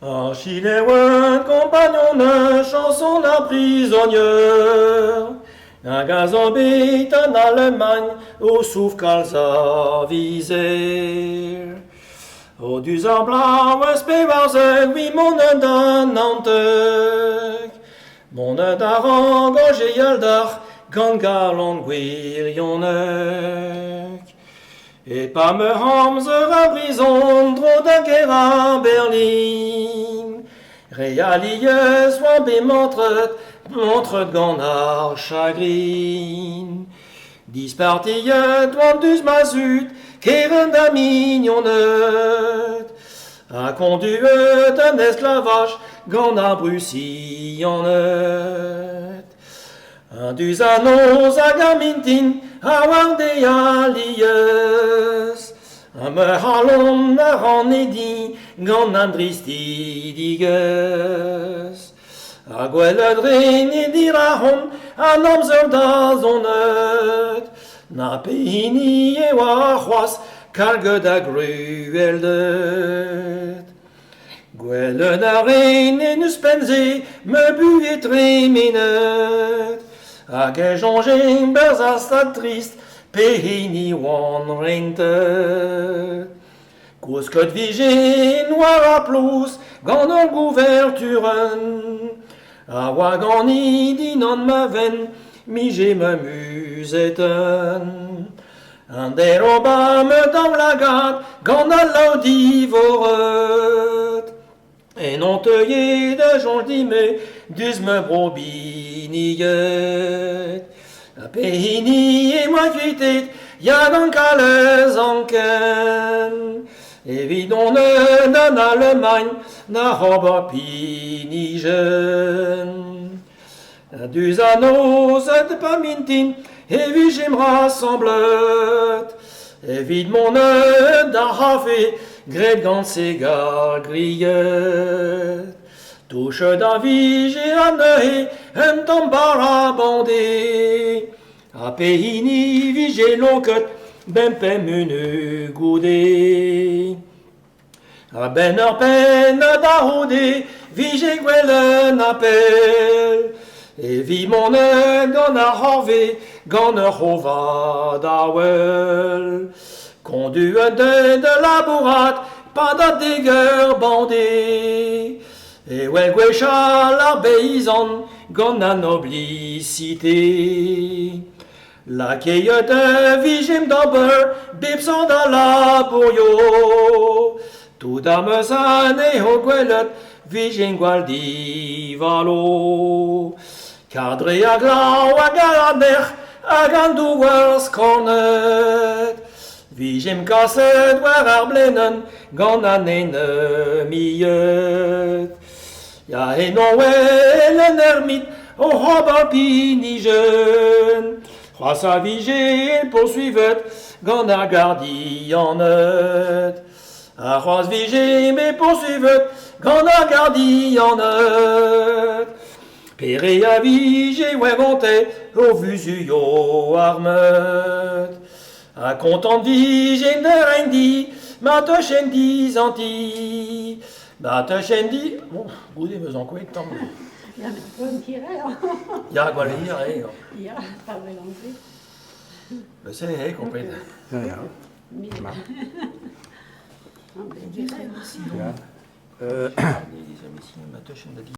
Ar Chileouen kompagnonez chanson ar prizonier Hag a zo bet en Alamagn o soufr kalz a vizer. O duz ar bloavezh 14 'vit mont da Naontek. Mont da ran gaozeal deoc'h gant galon gwirionek. E-pad ma amzer a brizon 'dro da gêr a Berlin. Re alies 'oa bet mantret, mantret gant ar chagrin. Dispartiet 'oan diouzh ma zud, kerent ha mignoned. Ha konduet en esklavaj gant ar Brusianed. Un diouzh an noz hag ar mintin a oar dezhi alies. Ha ma c'halon a ranne din gant an dristidigezh. Ha gwelet 'rin e dirac'homp an amzer da zonet. Na pehini e oa c'hoazh karget a gruelded. Gwelet a rin en ouzhpenn-se ma buhez tremenet. Hag e soñjen bezañ stad trist pehini 'oan rentet. Kousket 'vijen war ar plouz gant ur gouverturenn. A oa ganin dindan ma fenn 'mije ma muzetenn. Un derv 'ba ma daoulagad gant al laou divoret. Eno 'teue da soñj din-me diouzh ma bro binniget. Ha pehini e oa kuitaet ya gant kalz anken. Evit dont d'an Alamagn da ober pinijenn. Diouzh an noz pa mintin e vijemp rasamblet evit mont d'ar c'hafe graet gant segal grilhet. Touchet a vije anezhe un tamm bara bande ha pehini 'vije lonket 'benn pemp munut goude. A-benn ur pennad a-c'houde 'vije gwell un apel evit mont gant ar c'horve gant ur c'hovad awel. Konduet eo da labourat 'pad an dek eur bemdez e wel gwechall ar beizant gant an noblisite. Lakaet e vijemp d'ober bep seurt a labourioù. Tout am eus anezho gwelet 'vijen gwall divalo. Kar dre ar glav hag ar erc'h hag an douar skornet 'vijemp kaset war ar blaenenn gant an enemied. Ya, eno 'wel un ermit oc'h ober pinijenn. C'hoazh a vije poursuivet gant ar gardianed. Ha c'hoazh 'vije me poursuivet gant ar gardianed. Pere a vije war gante o fuzuilho armet. Ha kontant 'vijen da reiñ di ma teuchen dizanti. Ma teuchen di... Bon, goude 'm eus ankouaet tamm. Ya, met poent hir eo. Ya, gwall hir eo. Ya, pa welan se. Se eo, kompren. Ya, ya. Ya. Euh, Ma teuchen da di.